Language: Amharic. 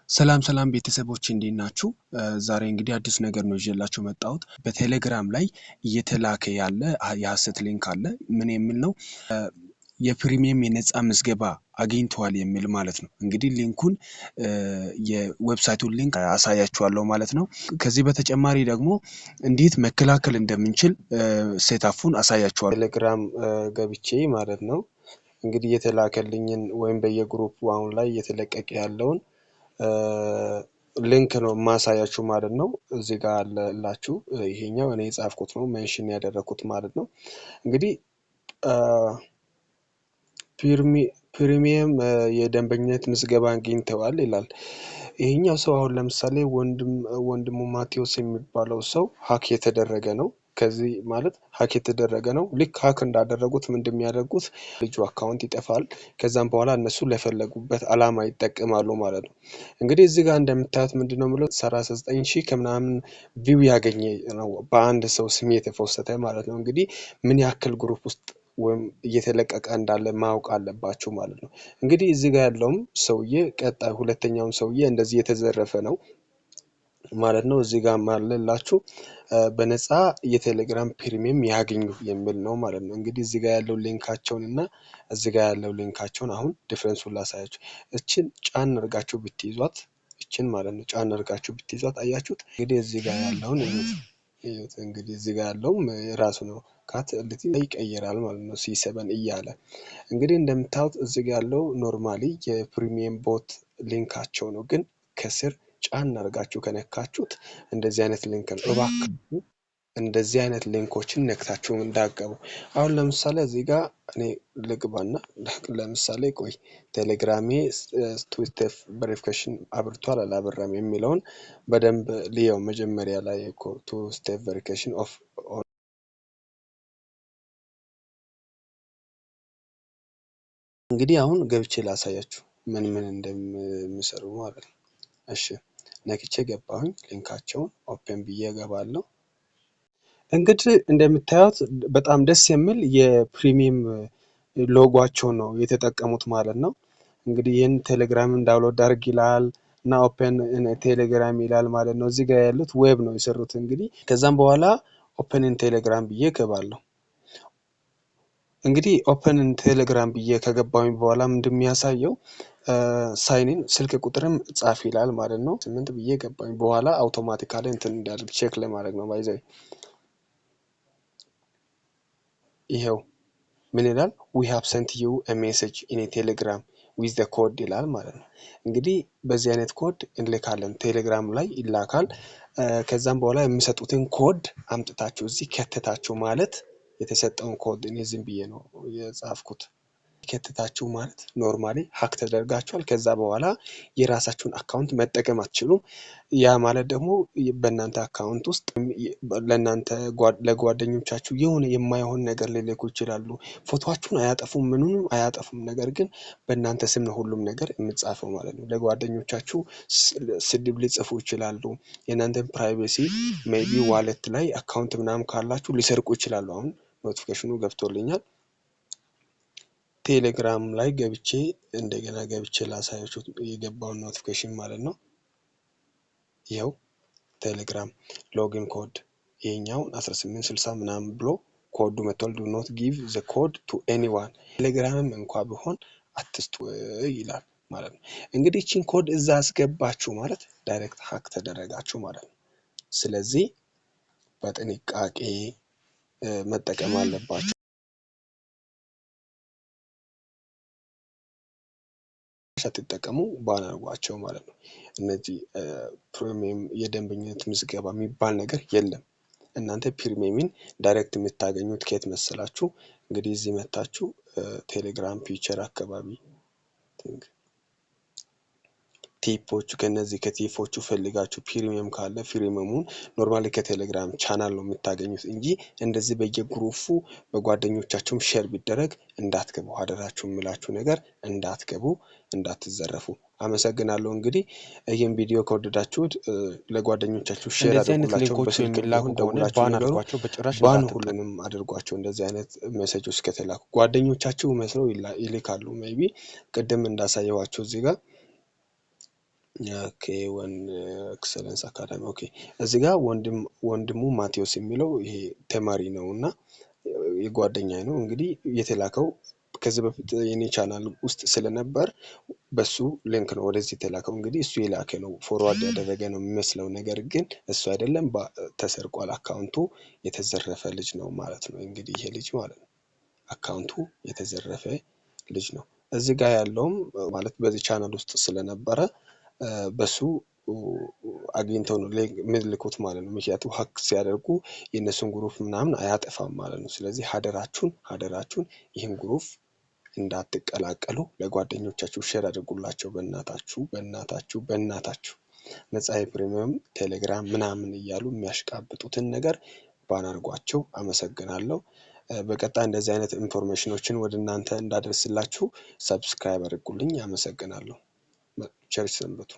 ሰላም ሰላም ቤተሰቦች፣ እንዴት ናችሁ? ዛሬ እንግዲህ አዲስ ነገር ነው ይዤላችሁ መጣሁት። በቴሌግራም ላይ እየተላከ ያለ የሀሰት link አለ። ምን የሚል ነው? የ premium የነፃ ምዝገባ አግኝተዋል የሚል ማለት ነው። እንግዲህ link ኡን የ website ኡን link አሳያችኋለሁ ማለት ነው። ከዚህ በተጨማሪ ደግሞ እንዴት መከላከል እንደምንችል setup ኡን አሳያችኋለሁ። ቴሌግራም ገብቼ ማለት ነው እንግዲህ የተላከልኝን ወይም በየ group አሁን ላይ እየተለቀቀ ያለውን link ነው የማሳያችሁ ማለት ነው። እዚህ ጋር አለላችሁ። ይሄኛው እኔ የጻፍኩት ነው፣ mention ያደረኩት ማለት ነው። እንግዲህ premium የደንበኝነት ምዝገባ አግኝተዋል ይላል። ይሄኛው ሰው አሁን ለምሳሌ ወንድሙ ማቴዎስ የሚባለው ሰው hack የተደረገ ነው። ከዚህ ማለት hack የተደረገ ነው። ልክ hack እንዳደረጉት ምንድን የሚያደርጉት፣ ልጁ account ይጠፋል። ከዛም በኋላ እነሱ ለፈለጉበት አላማ ይጠቀማሉ ማለት ነው። እንግዲህ እዚህ ጋር እንደምታዩት ምንድነው የሚለው? 39,000 ከምናምን view ያገኘ ነው፣ በአንድ ሰው ስም የተፖሰተ ማለት ነው። እንግዲህ ምን ያክል group ውስጥ ወይም እየተለቀቀ እንዳለ ማወቅ አለባችሁ ማለት ነው። እንግዲህ እዚህ ጋር ያለውም ሰውዬ፣ ቀጣይ ሁለተኛውም ሰውዬ እንደዚህ የተዘረፈ ነው ማለት ነው። እዚህ ጋር አለላችሁ፣ በነፃ የቴሌግራም premium ያግኙ የሚል ነው ማለት ነው። እንግዲህ እዚህ ጋር ያለው link ኣቸውን እና እዚህ ጋር ያለው link ኣቸውን አሁን difference ኡን ላሳያችሁ። እችን ጫን አድርጋችሁ ብትይዟት፣ እችን ማለት ነው፣ ጫን አድርጋችሁ ብትይዟት፣ አያችሁት? እንግዲህ እዚህ ጋር ያለውን እዩት እዩት። እንግዲህ እዚህ ጋር ያለውም የራሱ ነው፣ ካት ይቀይራል ማለት ነው። C7 እያለ እንግዲህ እንደምታዩት እዚህ ጋር ያለው normally የ premium bot link ኣቸው ነው፣ ግን ከስር ጫን አድርጋችሁ ከነካችሁት እንደዚህ አይነት link ነው። እባካችሁ እንደዚህ አይነት link ኦችን ነክታችሁ እንዳትገቡ። አሁን ለምሳሌ እዚህ ጋር እኔ ልግባና ለምሳሌ ቆይ ቴሌግራሜ two step verification አብርቷል አላበራም የሚለውን በደንብ ልየው። መጀመሪያ ላይ two step verification off። እንግዲህ አሁን ገብቼ ላሳያችሁ ምን ምን እንደሚሰሩ ማለት ነው። እሺ፣ ነክቼ ገባሁኝ። link ኣቸውን open ብዬ እገባለሁ። እንግዲህ እንደምታዩት በጣም ደስ የሚል የ premium logo ኣቸው ነው የተጠቀሙት ማለት ነው። እንግዲህ ይህን ቴሌግራምን download አድርግ ይላል እና open ቴሌግራም ይላል ማለት ነው። እዚህ ጋር ያሉት web ነው የሰሩት እንግዲህ። ከዛም በኋላ open in ቴሌግራም ብዬ እገባለሁ። እንግዲህ open in ቴሌግራም ብዬ ከገባሁኝ በኋላ ምንድን የሚያሳየው፣ sign in ስልክ ቁጥርም ጻፍ ይላል ማለት ነው። 8 ብዬ ገባኝ በኋላ automatically እንትን እንዲያደርግ check ለማድረግ ነው። By the way ይኸው ምን ይላል? "We have sent you message in ቴሌግራም with the code" ይላል ማለት ነው። እንግዲህ በዚህ አይነት ኮድ እንልካለን፣ ቴሌግራም ላይ ይላካል። ከዛም በኋላ የሚሰጡትን ኮድ አምጥታችሁ እዚህ ከተታችሁ ማለት፣ የተሰጠውን ኮድ እኔ ዝም ብዬ ነው የጻፍኩት፣ ከተታችሁ ማለት normally hack ተደርጋችኋል። ከዛ በኋላ የራሳችሁን account መጠቀም አትችሉም። ያ ማለት ደግሞ በእናንተ account ውስጥ ለእናንተ ለጓደኞቻችሁ የሆነ የማይሆን ነገር ሊልኩ ይችላሉ። ፎቶአችሁን አያጠፉም፣ ምኑንም አያጠፉም። ነገር ግን በእናንተ ስም ነው ሁሉም ነገር የሚጻፈው ማለት ነው። ለጓደኞቻችሁ ስድብ ሊጽፉ ይችላሉ። የእናንተን privacy maybe wallet ላይ account ምናምን ካላችሁ ሊሰርቁ ይችላሉ። አሁን notification ኑ ገብቶልኛል። ቴሌግራም ላይ ገብቼ እንደገና ገብቼ ላሳያችሁ የገባውን notification ማለት ነው። ይኸው ቴሌግራም login code ይሄኛውን 1860 ምናምን ብሎ ኮዱ መጥቷል። "Do not give the code to anyone፣ ቴሌግራምም እንኳ ቢሆን አትስጡ" ይላል ማለት ነው። እንግዲህ ይህችን ኮድ እዛ አስገባችሁ ማለት direct hack ተደረጋችሁ ማለት ነው። ስለዚህ በጥንቃቄ መጠቀም አለባችሁ። ሳትጠቀሙ ban አድርጓቸው ማለት ነው። እነዚህ premium የደንበኝነት ምዝገባ የሚባል ነገር የለም። እናንተ premium ን direct የምታገኙት ከየት መሰላችሁ? እንግዲህ እዚህ መታችሁ ቴሌግራም feature አካባቢ tip ኦቹ፣ ከነዚህ ከ tip ኦቹ ፈልጋችሁ premium ካለ premium ኡን normally ከቴሌግራም ቻናል ነው የምታገኙት እንጂ እንደዚህ በየ group ኡ በጓደኞቻችሁም share ቢደረግ እንዳትገቡ፣ አደራችሁ የምላችሁ ነገር እንዳትገቡ፣ እንዳትዘረፉ። አመሰግናለሁ። እንግዲህ ይህን ቪዲዮ ከወደዳችሁት ለጓደኞቻችሁ share እንደዚህ አይነት አድርጉላቸው። link ኦች በስልክ የሚላኩ ቢሆን ከሆነ ደውላችሁ ban ንገሩ። አድርጓቸው፣ በጭራሽ ban እንዳትጠቀሙ። ሁሉንም አድርጓቸው። እንደዚህ አይነት message ኦች ከተላኩ ጓደኞቻችሁ መስለው ይልካሉ። Maybe ቅድም እንዳሳየዋቸው እዚህ ጋር Okay, ወን Excellence Academy, okay። እዚህ ጋር ወንድሙ ማቴዎስ የሚለው ይሄ ተማሪ ነው እና የጓደኛዬ ነው። እንግዲህ የተላከው ከዚህ በፊት የኔ ቻናል ውስጥ ስለነበር በሱ link ነው ወደዚህ የተላከው። እንግዲህ እሱ የላከ ነው፣ forward ያደረገ ነው የሚመስለው፣ ነገር ግን እሱ አይደለም፣ ተሰርቋል። Account ኡ የተዘረፈ ልጅ ነው ማለት ነው። እንግዲህ ይሄ ልጅ ማለት ነው account ኡ የተዘረፈ ልጅ ነው። እዚህ ጋር ያለውም ማለት በዚህ ቻናል ውስጥ ስለነበረ በሱ አግኝተው ነው የሚልኩት ማለት ነው። ምክንያቱም hack ሲያደርጉ የእነሱን group ምናምን አያጠፋም ማለት ነው። ስለዚህ ሀደራችሁን ሀደራችሁን ይህን group እንዳትቀላቀሉ፣ ለጓደኞቻችሁ share አድርጉላቸው። በእናታችሁ በእናታችሁ በእናታችሁ ነፃ የ premium ቴሌግራም ምናምን እያሉ የሚያሽቃብጡትን ነገር ban አድርጓቸው። አመሰግናለሁ። በቀጣይ እንደዚህ አይነት information ኖችን ወደ እናንተ እንዳደርስላችሁ subscribe አድርጉልኝ። አመሰግናለሁ። ቸር ሰንብቱ።